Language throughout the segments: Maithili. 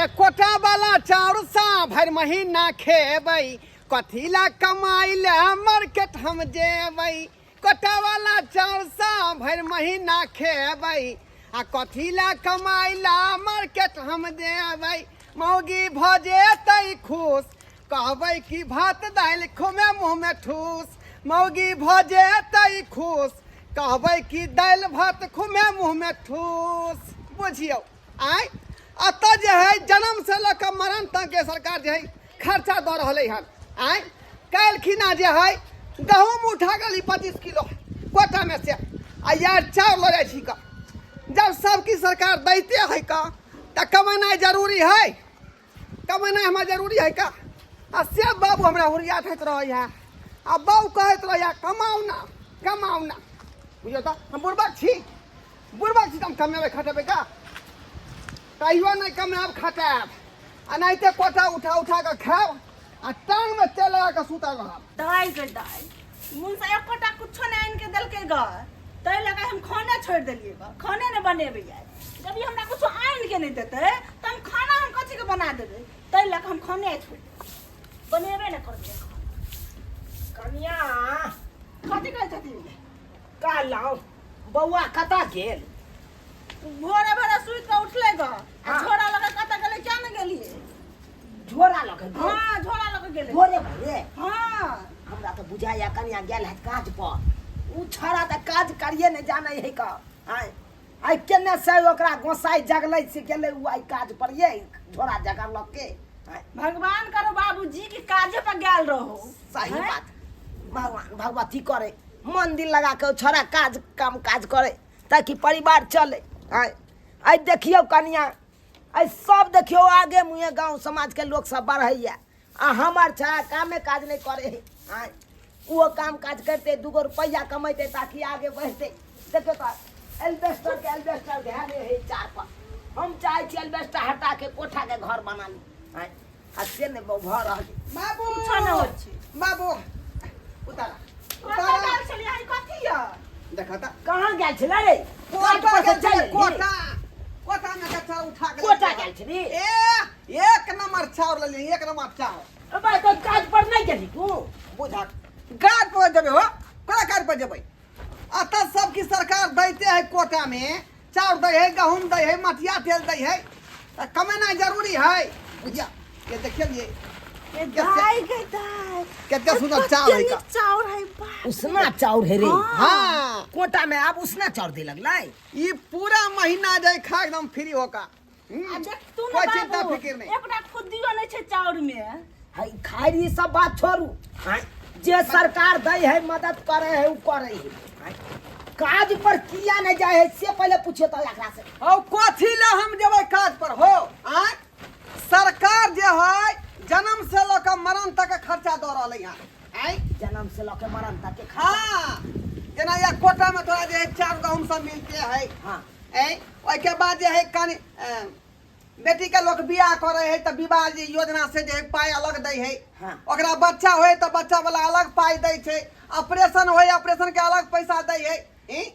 कोटा वाला चाउर सा भरि महीना खेबै, कथी ला कमाइ ला मार्केट हम जेबै। कोटा वाला चाउर सा भरि महीना खेबै आ कथी ला कमाइ ला मार्केट हम जेबै। मौगी भऽ जेतै खुश, कहबै कि भात दालि खुमे मुँहमे ठूस। मौगी भऽ जेतै खुश, कहबै कि दालि भात खुमे मुँहमे ठूस। बुझियौ आँय, एतऽ जे है जन्म से लऽ कऽ मरण तक के सरकार जे है खर्चा दऽ रहलै हन। आँय, काल्हिखिना जे है गहूँम उठा गेली 25 किलो कोटामे से आ यार चाउर लऽ जाइ छी कऽ। जब सब किछु सरकार दैते है कऽ तऽ कमेनाइ जरूरी है, कमेनाइ हमरा जरूरी है का। आ से बाबू हमरा हुरिया थैत रहै है आ बाबू कहैत रहै कमाउ ना कमाउ ना। बुझियौ तऽ हम बुड़बक छी, बुड़बक छी तऽ हम कमेबै खटेबै का? कहियो नहि कमायब खटायब, एनाहिते कोटा उठा उठा कऽ खायब आ टांगमे तेल लगा कऽ सुतल रहब। दाइ गे दाइ, मुनसा एकोटा कुछो नहि आनि के देलकै ग, ताहि लऽ कऽ हम खाना छोड़ि देलियै ग, खाने नहि बनेबै आइ। जब ई हमरा कुछो आनि के नहि देतै तऽ हम खाना हम कथी के बना देबै? ताहि लऽ कऽ हम खाने आइ छोड़ि देलियै, बनेबे नहि करबै खाना। कनिया कथी कहै छथिन? कहलहुँ बौआ कतऽ गेल? भोरे भोरे सुति कऽ उठलै ग आ झोरा लऽ कऽ कतऽ गेलै क्या ने गेलियै? झोरा लऽ कऽ गेल? हँ, झोरा लऽ कऽ गेलै भोरे भोरे। हँ, हमरा तऽ बुझाइया कनिया गेल हैत काज पर। ओ छौड़ा तऽ काज करिए नहि जानै है कऽ। आँय आइ केने से ओकरा गोसाइ जगलै से गेलै ओ आइ काज पर ये झोरा जगह लऽ के। आँय, भगवान करो बाबूजी कि काजे पर गेल रहो। सही आँय? बात, भगवान भगवती करे मन दिल लगा के ओ छौड़ा काज काम काज करे ताकि परिवार चले। आँय आइ देखियौ कनिया, आइ सब देखियौ आगे मुँहे गाँव समाजके लोक सब बढ़ैया आ हमर छौड़ा कामे काज नहि करे है। आँय ओहो काम काज करते दूगो रुपैआ कमेतै ताकि आगे बढ़तै। देखियौ तऽ एल्बेस्टर के एल्बेस्टर घेने है चार पर। हम चाहै छी एल्बेस्टर हटा के कोठा के घर बना ली। आँय आ से नहि भऽ रहल है। बाबू कुछो नहि होइ छै। बाबू उतारा कतऽ उतारा। गेल छलियै? ई कथी यऽ? देखऽ तऽ कहाँ गेल छलै रे? कोटा काज पर से गेल चलि छलै, एली। कोटा कोटा में के चाउर उठा के कोटा गेल छली? ए एक नंबर चाउर लेली, एक नंबर चाउर। अबे तो काज पर नहीं गेली तू? बुझा काज पर जेबै हो, कोना काज पर जेबै? अतः सब की सरकार दैते है कोटा में चाउर दै है, गहूम दै है, मटिया तेल दै है, तऽ कमेनाइ जरूरी है। बुझिया ये देखिए ये ए दाइ गे दाइ, कते सुंदर चाउर है कते का। नीक चाउर है बाप। उसना चाउर है रे। हाँ, कोटा में आब उसना चाउर दे लगलै। ई पूरा महीना जे खा एकदम फ्री होका। आ देख तू कोई ने चिंता बाबू, फिकिर नहीं। एकटा खुद्दियो नहि छै चाउर में। है खाई ई सब बात छोड़ू। आँय, जे सरकार दै है मदद करे है उ करे है। आँय, काज पर किया नहीं जाए है से पहले पूछियो तो एकरा से। औ कथी ला हम जेबै काज पर हो? आँय, सरकार जे है जन्म से लऽ कऽ मरण तक के खर्चा दऽ रहलै हन। आँय, जन्म से लऽ के मरण तक के खर्चा। हाँ, जेना यह कोटा में तोरा जे है चाउर गहूम सब मिलते है। हाँ। आँय, ओहिके बाद जे है कनि बेटी के लोग बियाह करे है तऽ विवाह जे योजना से जे है पाइ अलग दै है। हाँ। ओकरा बच्चा होय तऽ बच्चा वाला अलग पाइ दै छै, ऑपरेशन होय ऑपरेशन के अलग पैसा दै है। ई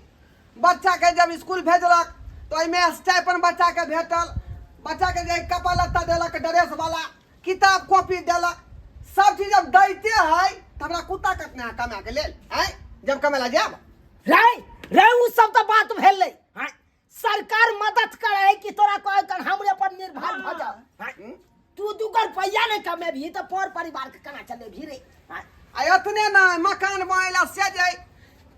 बच्चा के जब स्कूल भेजलक तऽ ओहिमे स्टाइपन बच्चा के भेटल, बच्चा के जे कपड़ा लत्ता देलक, ड्रेस वाला किताब कॉपी देलक, सब चीज जब दैते है तऽ हमरा कुत्ता कटने है कमा के लेल। आँय, जब कमेला जायब रे रे उ सब तऽ बात भेलै। आँय, सरकार मदद करे है कि तोरा कहे कर हमरे पर निर्भर भ जा। आँय, तू दूगो रुपैआ नहीं कमेबही तऽ पर परिवार के केना चलेबही रे? आँय, आ एतने नहि मकान बनेला से जे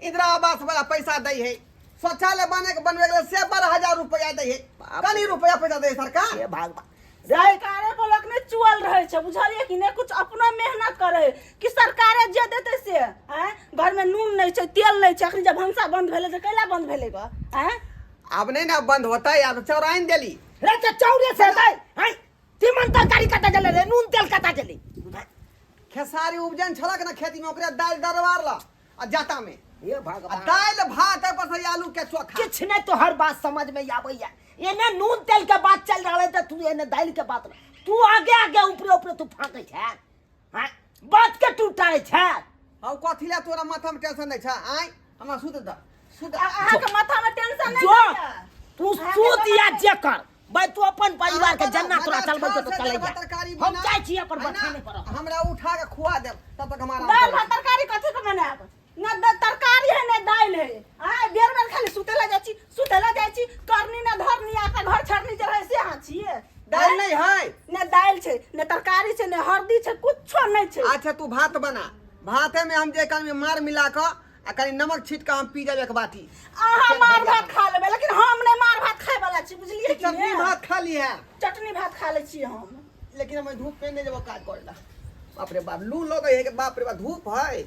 इंदिरा आवास वाला पैसा दै है, शौचालय बने के बनबे के लेल से 12,000 रुपया दै है। बाप कनी रुपया पैसा दै है सरकार। हे भगवान। सरकारे पर लोक नहि चुअल रहै छै, बुझलियै कि नहि? कुछ अपनो मेहनत करे कि सरकारे जे देतै से। आँय, घर में नून नहि छै, तेल नहि छै। अखन जब भनसा बंद भेलै तऽ कैला बंद भेलै ग? आँय, आब नहि ने बंद होतै, आब चाउर आनि देली रे तऽ चाउरे से हेतै। आँय, तीमन तरकारी कतऽ गेलै रे? नून तेल कतऽ गेलै? खेसारी उपजन छलक ने खेती में, ओकरे दालि दरबार ल आ जाता में हे भगवान, आ दालि भात पर से आलू के चोखा। किछ नहीं तोहर बात समझ में आबैया। एने नून तेल के बात चल रहा है तो तू एने दालि के बात, तू आगे आगे ऊपरे ऊपरे तू फाके छै। हाँ, बात के टूटाए छै। हौ कथी ला तोरा माथा में टेंशन नहीं छै? आँय, हमरा सुत द, सुत। अहाँके माथा में टेंशन नहीं जो छै। तू अहाँके सुत या माथा- जे कर, भाई तू अपन परिवार के अहाँ जन्ना बनाउ, तोरा चलबै दालि तो चलै भात तरकारी हम बनाउ। जाइ छी अपन है ना? बथाने पर। हमरा उठा के खुआ देब तब तक हम आराम दाल करब। भात तरकारी कथी के बनायब? न तरकारी है न दालि है। आ बेर बेर खाली सुते ला जाइ छी, सुते ला जाइ छी, करनी न धरनी आ घर छड़नी जे है से अहाँ छियै। दालि नहीं है? न दालि छै, न तरकारी छै, न हल्दी छै, कुछो नहि छै। अच्छा तू भात बना, भाते में हम जे कनी मार मिला कऽ आ कनी नमक छीट कऽ हम पी जाब एक बाटी। अहाँ मार भात खा लेबै, लेकिन हम नहि मार भात खाय वाला छी, बुझलियै कि चटनी नहि? भात खा ली है। चटनी भात खा लै छी हम। लेकिन हम धूप में नहीं जेबो काज करे ला। बाप रे बाप, लू लगे है के, बाप रे बाप धूप है।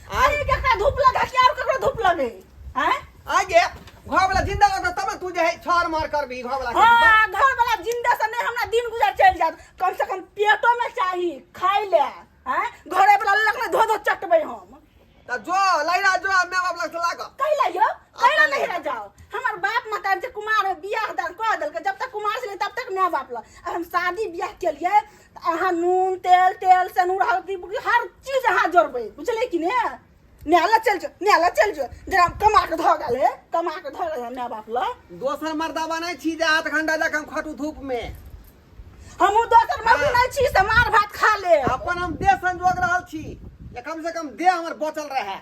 अरे केकरा धूप लगे कि और ककरो धूप लगे हैं? आगे घर वाला जिंदा रहता तब तू जे है छर मार करबी घर वाला के। हाँ, घर वाला जिंदा से नहीं हमरा दिन गुजर चल जात, कम से कम पेटो में चाही खाइ ले हैं। घरे वाला लग धो धो चटबै हम। त जो लैरा जो my बाप लग लाग। कैला यो कैला नहीं रह जाओ, हमर बाप माता जे कुमार बियाह दान कह देलकै, जब तक कुमार छलै तब तक my बाप लग। अब हम शादी बियाह केलियै त अहाँ नून तेल तेल सनूर हल्दी हर चीज अहाँ जोड़बै, बुझलियै कि ने? न्यायालय चल जो, न्यायालय चल जो, जरा कमा के धऽ गेल हे, कमा के धऽ गेल my बाप लग। दोसर मर्दाबा नहीं छी जे 8 घंटा जाके हम खटू धूप में। हमहूँ दोसर मर्द नहीं छी से मार भात खा ले। अपन हम देह संजोग रहल छी जे कम से कम देह हमर बचल रहे।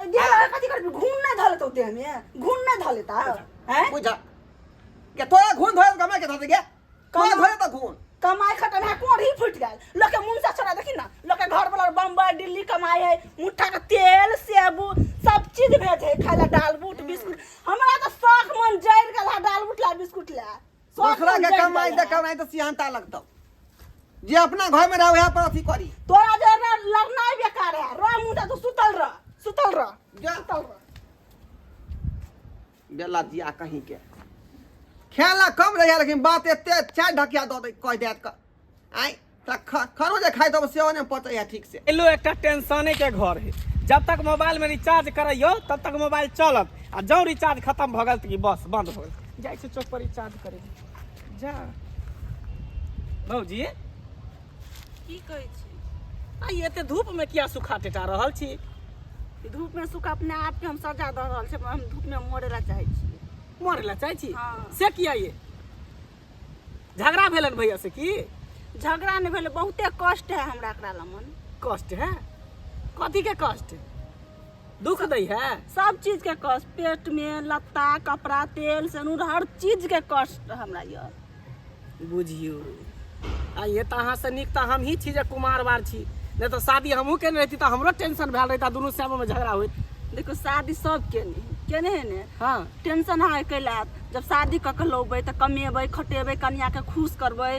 देह रहे कथी करबी? घून नहीं धऽ लेतौ देह में, घून नहीं धऽ लेता हैं? बुझा के तोरा घून धोए कमाई के धऽ दे गे, तोरा धोए त घून कमाई खटम है कोढ़ी फूट गेल लोक के मुंह से छोड़ा। देखी ना लोक के घर वाला बम्बई दिल्ली कमाई है, मुट्ठा के तेल सेबू सब चीज भेज है खाए ला, दाल बूट बिस्कुट। हमरा तो शौक मन जरि गेल है दाल बूट ला बिस्कुट ला। दूसरा के कमाई दे कमाई तो सिहंता लगतौ, जे अपना घर में रहो यहाँ पर अथी करी। तोरा जे लड़नाइ बेकार है, रह मुंह तू सुतल रह, सुतल रह, सुतल रह। बेला जिया कहीं के खेला कम रहे, लेकिन बात एते चाय ढकिया दऽ दे कह देत क आइ त खरो जे खाइ तब सेहो नहि पचै है ठीक से। एलो एकटा टेंशने के घर है, जब तक मोबाइल में रिचार्ज करैयो तब तक मोबाइल चलत, आ जौ रिचार्ज खत्म भऽ गेल तऽ बस बंद भऽ गेल। जाइ छी चौक पर रिचार्ज करे जा। भौजी की कहै छी? आ एते धूप में किया सुखा टेटा रहल छी? धूप में सुखा अपने आप के हम सजा दऽ रहल छी, हम धूप में मरे ला चाहै छी। मरे ला चाहै छी? हाँ। से किया? ये झगड़ा भेलन भैया से की? झगड़ा नहीं भेलै, बहुते कष्ट है हमरा एकरा लमन। कष्ट है? कथी के कष्ट? दुख दै है? सब चीज के कष्ट, पेट में लत्ता कपड़ा तेल सनूर हर चीज के कष्ट हमरा यऽ। बुझियौ आ ये तऽ अहाँ से नीक तऽ हम ही छी जे कुमार बार छी, नहीं तऽ शादी हमहूँ केने रहिती तऽ हमरो टेंशन भेल रहिता, दुनू श्यामो में झगड़ा होइत। देखो शादी सब केने केने है ने। हाँ। टेंशन अहाँ कैला आयत? जब शादी कऽ के लौबै तऽ कमेबै खटेबै कनिया के खुश करबै,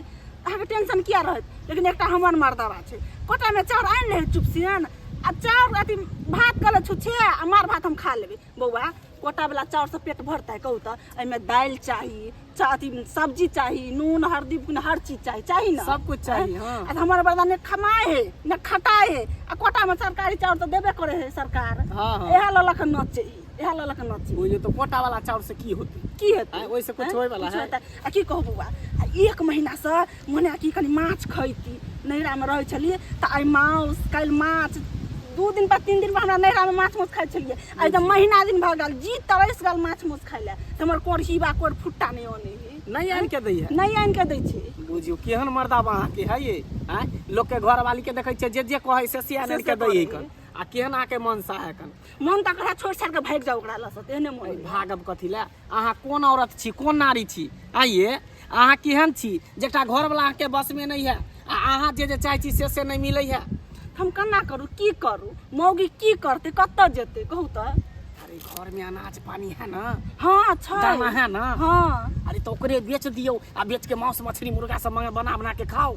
अहाँके टेंशन किया रहत? लेकिन एकटा हमर मर्दाबा छै, कोटामे चाउर आनि लै चुपसियन आ चाउर अथी भात कऽ छुच्छे आ मार भात हम खा लेबै। बौआ कोटावला चाउरसँ पेट भरतै कहू तऽ? एहिमे दालि चाही, अथी सब्जी चाही, नून हरदी हर चीज चाही, चाही ने? सब कुछ चाही। हाँ। आ हमर मर्दा ने कमाए है ने खटाए है, आ कोटामे सरकारी चाउर तऽ देबे करे है सरकार। हाँ, हाँ। इएह लऽ लऽ कऽ नचे, इएह लऽ लऽ कऽ नचे। बुझियौ तऽ कोटा वाला चाउर से की होतै? की हेतै? आँय, ओहिसँ कुछ आँय, होइवला कुछ है? होतै? आ की कहू बौआ, आ एक महीनासँ मने की कनि माछ खैती, नैहरामे रहै छलियै तऽ आइ माउस काल्हि माछ, 2 दिन पर 3 दिन पर हमरा नैहरामे माछ माउस खाइ छलियै। आइ तऽ महीना दिन भऽ गेल, जी तरसि गेल माछ माउस खाइ लए, तऽ हमर कोरही बा कोर फुट्टा नहि अनै है। नहि आनि के दै है? नहि आनि के दै छै। बुझियौ केहन मर्दाबा अहाँके है ये। आँय, लोकके घरवाली के देखै छियै जे जे कहै से से आनि से के से दै है करै। कन, आ केहन अहाँके मनसा है कन? मन तऽ करा छोड़ि छाड़ि कऽ भागि जाउ ओकरा लऽ सँ, तेहने मन होइए। भागब कथी लए? अहाँ कोन औरत छी, कोन नारी छी? आइए अहाँ केहन छी जे एकटा घरवला अहाँके बसमे नहि है, आ अहाँ जे जे चाहै छी से से नहि मिलै है? हम केना करू, की करू, मौगी की करतै, कतऽ जेतै कहू तऽ? अरे घरमे अनाज पानी है ना? हाँ छै। दाना है ना? हाँ। अरे तो ओकरे बेच दियौ, आ बेच के मांस मछली मुर्गा सब मंगा बना बना के खाओ।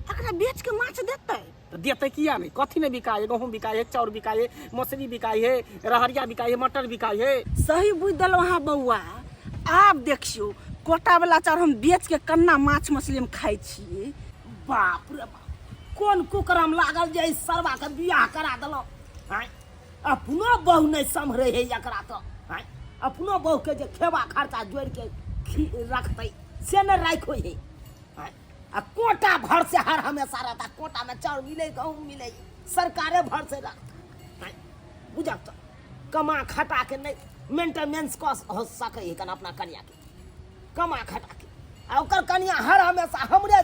एकरा बेच के माछ देतै? तऽ देतै किया नहि? कथी नहि बिकाइ है? गहूँम बिकाइ है, चाउर बिकाइ है, मौसरी बिकाइ है, रहरिया बिकाइ है, मटर बिकाइ है। सही बुझि देलहुँ अहाँ बौआ। आब देखियौ कोटावला चाउर हम बेच के कन्ना माछ मछली हम खाइ छियै। बाप रे बाप, कोन कुकरम लागल जे एहि सरवा के बियाह करा देलहुँ। आँय, अपनो बहु नहि सम्हरै है एकरा तऽ। आँय, अपनो बहु के जे खेबा खर्चा जोड़ि के रखतै से नहि राखि होइ है। आँय, आ कोटा भर से हर हमेशा रहता, कोटा में चाउर मिले गहूँ मिले, सरकारे भर से रखता। आँय, बुझल तऽ कमा खटा के नहि मेंटेनेंस कऽ हो सकै है कन अपना कनिया के, कमा खटा के। आ ओकर कनिया हर हमेशा हमरे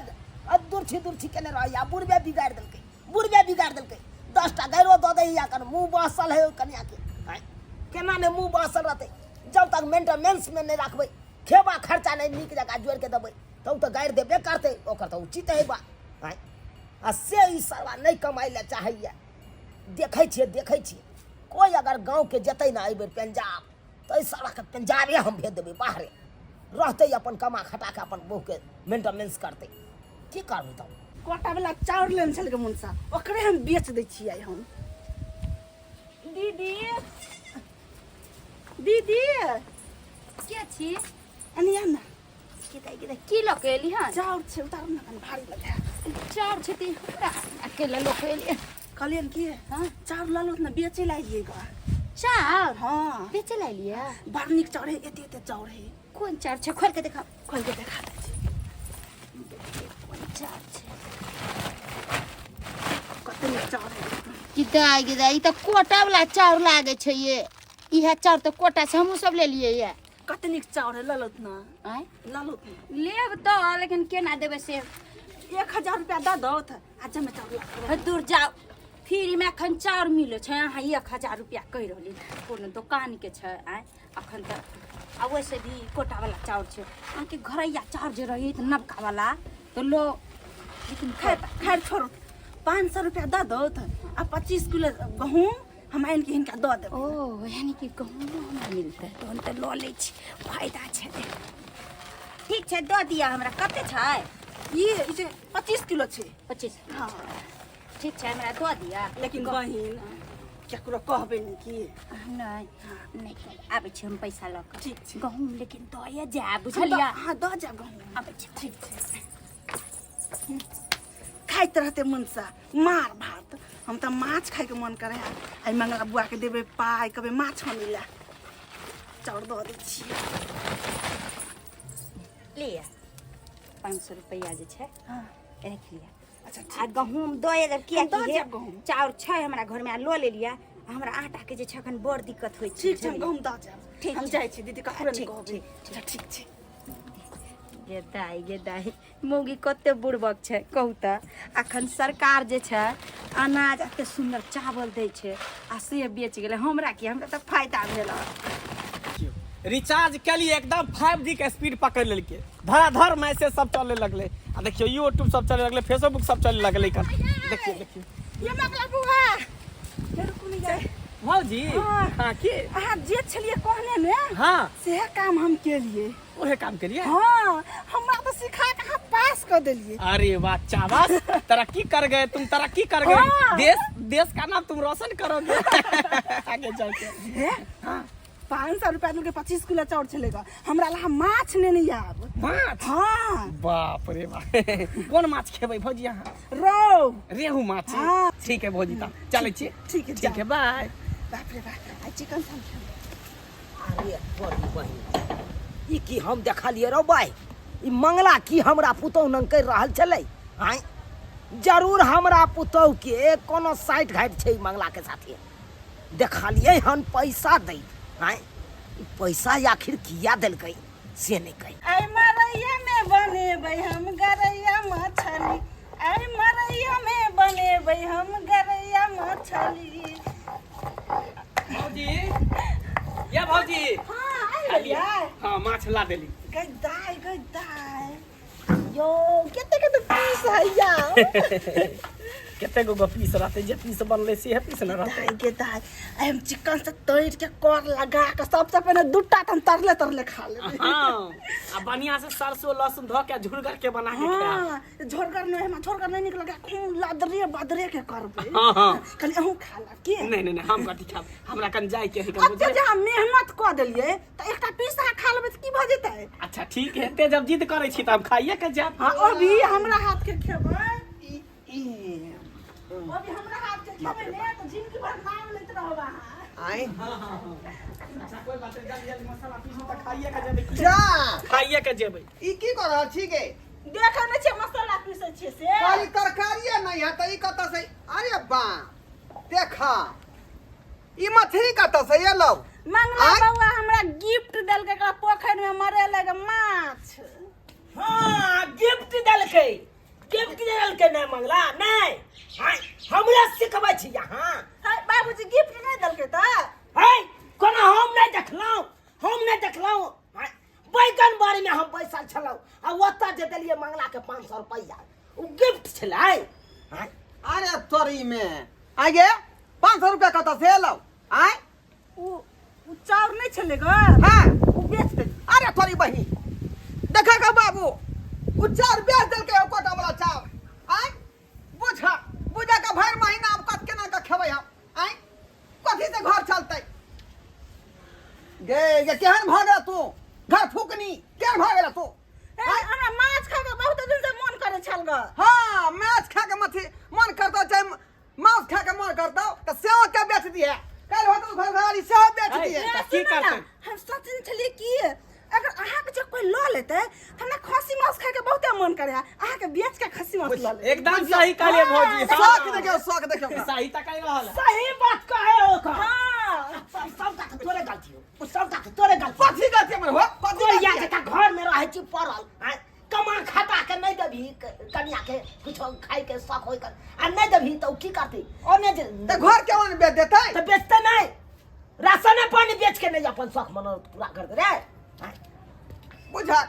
दुर्छी दुर्छी केने रहैया। बुढ़बे बिगाड़ि देलकै, बुढ़बे बिगाड़ि देलकै। 10टा गाइरो दऽ दै अखन मुँह बसल है ओहि कनियाके। आँय, केना नहि मुँह बसल रहतै? जब तक मेंटेनेंसमे नहि राखबै, खेबा खर्चा नहि नीक जकाँ जोड़िके देबै, तऽ ओ तऽ गारि देबे करतै, ओकर तऽ उचित है बात। आँय, आ से ई सरवा नहि कमाइ लए चाहैया। देखै छियै, देखै छियै, कोइ अगर गाँवके जेतै ने एहिबेर पंजाब, तऽ एहि सरवाके पंजाबे हम भेज देबै, बाहरे रहतै, अपन कमा खटा कऽ अपन बहुके मेंटेनेंस करतै। की करबै तब? कोटा वाला चाउर लेने छलकै मुनसा, ओकरे हम बेच दै छियै हम। दीदी, दीदी। के छी? अनिया ने। के दाइ, के दाइ, की लऽ के एली हन? चाउर छै, उतारू ने, कनि भारी लगे। चाउर छै तऽ हमरा अकेला लऽ के एली? कहलियनि की, हाँ? चाउर लऽ लो ने, बेचे लए एलियै ग। चाउर? हाँ। बेचे लए एलियै? बड़ नीक चाउर है, एते एते चाउर है। कोन चाउर छै? खोल के देखा। खोल के देखा दै छी। कोन चाउर छै? कते नीक चाउर है। कि दाइ गे दाइ, ई तऽ कोटा वाला चाउर लागै छै ये। इएह चाउर तऽ कोटा से हमहूँ सब लेलियै ये। कते नीक चाउर है, लऽ लौत ने। आँय? लऽ लौत ने। लेब तऽ, लेकिन केना देबै से? 1000 रुपया दऽ दौथ आ जमे चाउर लऽ के। दूर जाउ, फ्रीमे एखन चाउर मिलै छै? अहाँ 1000 रुपया कहि रहली, कोनो दोकानके छै? आँय, अखन तऽ आ वैसे भी कोटावला चाउर छै। अहाँके घरैया चाउर जे रही तऽ नवकावला तऽ लो, लेकिन खैर खैर छोड़ू, 500 रुपया दऽ दौथ आ 25 किलो गहूँम हम आनि के हिनका दऽ देबै। ओ, यानी कि गहूँमो हमरा मिलतै? तहन तऽ लऽ लै छी, फायदा छै। ठीक छै, दऽ दिअ हमरा। कते छै? ई जे 25 किलो छै। 25? हाँ। ठीक छै, हमरा दऽ दिअ। लेकिन बहिन, केकरो कहबै नहि की? नहि नहि, आबै छी हम पैसा लऽ कऽ। ठीक छै। गहूँम लेकिन दए जायब, बुझलियै? हाँ, दऽ जायब गहूँम। आबै छी। ठीक छै। खाइत रहते मनसा मार भात, हम तऽ माछ खाइके मन करे है। आइ मंगला बुआके देबै पाइ, कहबै माछ आनै लए। चाउर दऽ दै छियै। लिअ, 500 रुपैआ जे छै। हाँ। राखि लिअ। अच्छा। आ गहूँम दऽ देब, किया? दऽ कि जायब गहूँम। चाउर छै हमरा घरमे आ लऽ लेलियै। हमरा आटाके जे छै एखन बड़ दिक्कत होइ छै। ठीक छै, हम गहूँम दऽ जायब। ठीक हम छै। जाइ छी दीदी, ककरो नहि ठीक, कहबै। ठीक। अच्छा, ठीक छै। गे दाइ, गे दाइ, मौगी कते बुड़बक छै, कहू तऽ। अखन सरकार जे छै अनाज एते सुन्दर चावल दै छै आ से बेच गेलै हमरा। की हमरा तऽ फायदा भेल। रिचार्ज केलिए, एकदम 5G के स्पीड पकड़ लेलकै, धड़ाधड़ मैसेज सब चले लगलै आ देखियौ यूट्यूब सब चले लगलै, फेसबुक सब चले लगलै। कन देखियौ, देखियौ। ये मंगला बुआ, हे रुकू ने जाय। भौजी। हाँ। हाँ, की? अहाँ जे छलियै कहने ने, हाँ, सेहे काम हम केलियै। ओहे काम केलिए? हाँ, हमरा तऽ सिखा के अहाँ पास कऽ देलियै। अरे वाह, शाबाश, तरक्की कर गए तुम, तरक्की कर गए। हाँ। देश देश का नाम तुम रोशन करोगे आगे चल के। हे, 500 रुपया देलकै, 25 किलो चाउर छलै ग। हमरा ला माछ नेने आब। माछ? हाँ। बाप रे बाप, कोन माछ खेबै भौजी अहाँ? रौ। रेहू माछ? हाँ। ठीक है भौजी, तब चलै छी। ठीक है। ठीक है, बाय। बाप रे बाप, आइ चिकन सब खेबै। अरे तोरी बहिन, ई की हम देखलियै रौ बाइ? ई मंगला की हमरा पुतहु नंग करि रहल छलै? आँय, जरूर हमरा पुतहु के कोनो साइट घाट छै ई मंगला के साथे। देखलियै हन पैसा दैत। आँय, ई पैसा आखिर किया देलकै से नहि कहि। ऐ मरैया में बनेबै हम गरैया मछली, ऐ मरैया में बनेबै हम गरैया मछली। भौजी, या भौजी। हाँ, आइ गेलियै? हाँ, माछ ला देली। गै दाइ, गै दाइ यौ, कते कते पीस है यौ। कते गो पीस रहतै? जे पीस बनलै सेहे पीस ने रहतै। दाइ गे दाइ, आइ हम चिकन से तोड़ि के कर लगा के सबसे पहिने दूटा तऽ हम तरले तरले खा लेबै। हाँ, आ बढ़िया से सरसों लहसुन धो के झुरगर के बना के खायब। हाँ, झोरगर नहि, हमरा झोरगर नहि नीक लगै, खूब लदरे बदरे के करबै। हाँ हाँ। कनि अहूँ खा लेब की? नहीं नहीं नहीं, हम कथी खायब, हमरा कन जाय के है कन। ओते बुझलियै? जे हम मेहनत कऽ देलियै तऽ एकटा पीस अहाँ खा लेबै तऽ की भऽ जेतै? अच्छा ठीक है, एते जब जिद करै छी तऽ हम खाइए के जायब। हाँ, ओ भी हमरा हाथ के खेबै, ओ भी हमरा हाथ के खेबै ने तऽ जिंदगी भर नाम लैत रहब अहाँ। आँय? अच्छा, कोई बात नहीं, जल्दी जल्दी मसाला पीसू तऽ खाइए के जेबै। जा। खाइए के जेबै। ई की कर रहल छी गे? देखै नहि छियै, मसाला पीसै छियै से। कहली तरकारिए नहीं है तऽ ई कतऽ से? अरे बा, देखा, ई मछली कतऽ से एलौ? मंगला आँय? बौआ हमरा गिफ्ट देलकै, एकरा पोखरि में मरे लगे माछ। हाँ गिफ्ट देलकै, गिफ्ट देलकै। नहि मंगला नहि। आँय, हमरा सिखबै छी अहाँ? है, बाबूजी गिफ्ट नहि देलकै तऽ? है कोना हम नहि देखलहुँ, हम नहि देखलहुँ। आँय, बैगन बाड़ीमे हम बैसल छलहुँ आ ओतऽ जे देलियै मंगलाके 500 रुपैआ, ओ गिफ्ट छलै? आँय? अरे तोरी में आगे 500 रुपया कतऽ से एलौ? आय? उ चाउर नहि छलै ग। हाँ। उ बेच देली। अरे तोरी बहिन, देखा का बाबू, उ चाउर बेच देलकै, ओ कोटा वाला चाउर। आय, बुझा बुझा का भरि महीना आब कत केना के खेबै हम? आय, कथी से घर चलतै? गे गे, केहन भऽ गेल तू घर फूकनी, केहन भऽ गेल तू? ए, हमरा माछ खाय के बहुत दिन से मन करे छल ग। हाँ, माछ खा के मछली मन करतो, चाहे मांस खा के मन करतो तऽ सेहो के बेच दिहे। काल्हि होतौ घर घरारी सेहो बेच ऐ, दिहे। तऽ की सुनू ने, करतै? हम सोचने छलियै कि अगर अहाँके जे कोई लऽ लेतै तऽ हमरा खस्सी मांस खाय के बहुते मन करे है, अहाँके बेच के खस्सी मांस लऽ लेबै। एकदम सही कहलियै भौजी। शौक देखियौ, शौक देखियौ। सही तऽ कहि रहल है। सही बात कहे हो का। हाँ। सब सबटा के तोरे गलती हो, ओ सबटा के तोरे गलती। कथी गलती हमर हो? कथी कोई या गलती? जका घर में रहै छी पड़ल, आँय, कमा खटा के नहीं देबही कनिया के कुछो खाय के शौक होय कर आ नहीं देबही तऽ ओ की करतै? ओ नहि जे तऽ घर के ओन बेच देतै? तऽ बेचतै नहि, राशने पानी बेच के नहीं अपन शौक मनोरथ पूरा कर दे रे। आँय? बुझक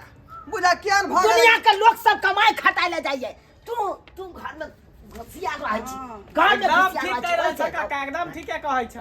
बुझक केहन भऽ गेलै। दुनिया के लोग सब कमाई खटाय ले जाइए, तू तू घर में घुसिया रहै छी, घर में एकदम घुसिया ठीक रहै कहि रहल छी। छ काका, एकदम ठीके कहै छ।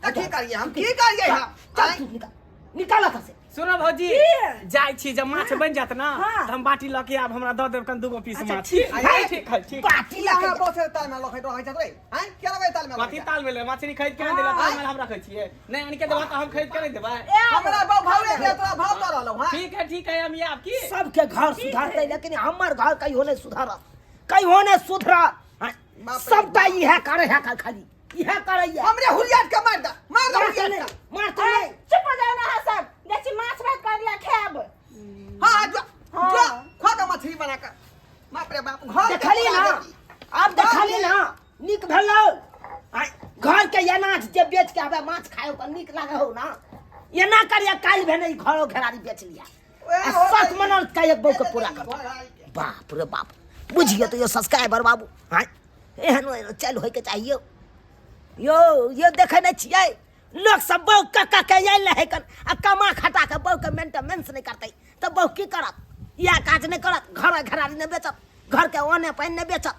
तऽ की करियै हम, की करियै हम? चल तू निकाल, निकाल एतऽ से। सुनो भौजी, की? जाइ छी, जब माछ बनि जायत ना हाँ। तऽ हम बाटी लऽ के आब, हमरा दऽ देब कन दूगो पीस अच्छा, माछ। ठीक है। ठीक है, ठीक। बाटी की लऽ के अहाँ जा। बहुत ताल में लखैत रहै छथि रे? आँय, के लगै ताल में? कथी ताल में? मछली खरीद के नहि देला, ताल में हम रखै छियै? नहि आनि के देबा तऽ हम खरीद के नहि देबै? ए, हमरा बाप भावे के तोरा भाव दऽ रहलौ। हां। ठीक है, ठीक है, हम आब की सबके घर सुधरतै लेकिन हमर घर कहियो नहि सुधरत, कहियो नहि सुधरत। बाप रे। सबटा इएह करे है, खाली इएह करैया। हमरे हुलियाट के मार दे, मार दे मारते हुलियाट नहि, के। मारते नहि। चुप हो जाओ ना अहाँ सब, जाइ छी माछ भात कर ला खायब। हाँ हाँ, जो हाँ। जो खा के मछली बना के। बाप रे बाप, घर के देखली पूरा ना? देखी। आब देखली ना, नीक भेलौ? आँय, घर के अनाज जे बेच के आबे माछ खाय ओकर नीक लागे हो ना? एना करिया काल्हि भेने ई घरो घेरारी बेच लिया ओए, आ हो शौक गई। मनल का एक बहू के पूरा कर। घर के। बाप रे बाप, बुझिए तो यो सब्सक्राइबर बाबू। आँय, एहन एहन चल होइके चाहिए यो। यो देखै नहि छियै लोक सब बहु कक्का के आयल रहै कन आ कमा खटा के बहु के मेंटेनेंस नहि करतै तऽ बहु की करत? इएह काज नहि करत, घर घरारी नहि बेचत, घर के ओने पानि नहि बेचत।